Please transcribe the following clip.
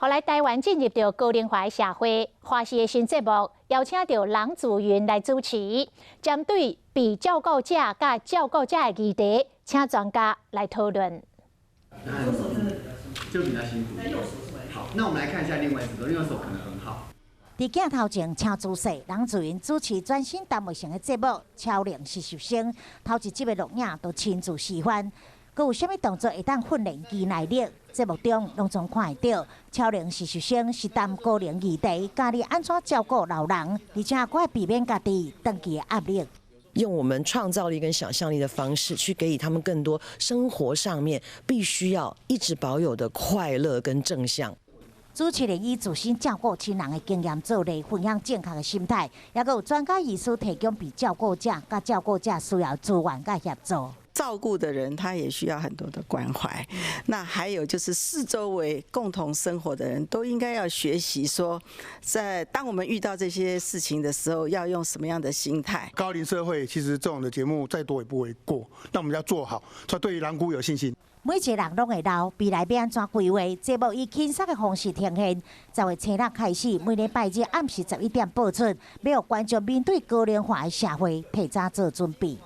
予來台灣進入著高齡化的社會，華視的新節目邀請著郎祖筠來主持，針對被照顧者佮照顧者的議題，請專家來討論。就比較辛苦。好，那我們來看一下另外一隻手，另外一手可能很好。佇鏡頭前請姿勢，郎祖筠主持全新單位性的節目《超齡實習生》，頭一集的錄影都親自示範。閣有啥物動作會當訓練肌耐力？節目中攏總看會著。超齡實習生是談高齡議題，教你按怎照顧老人，而且閣會避免家己長期的壓力。用我們創造力跟想象力的方式，去給予他們更多生活上面必須要一直保有的快樂跟正向。主持人以自身照顧親人的經驗做例，分享正確的心態，也閣有專家醫師提供被照顧者佮照顧者需要資源佮協助。照顧的人，他也需要很多的關懷。那還有就是四周圍共同生活的人都應該要學習，說在當我們遇到這些事情的時候，要用什麼樣的心態。高齡社會其實這種的節目再多也不為過，那我們要做好，所以對於郎姑有信心。每一個人攏會老，未來欲按怎規劃？節目以輕鬆的方式呈現。10月初六開始，每禮拜日暗時11點播出，欲予觀眾面對高齡化的社會，提早做準備。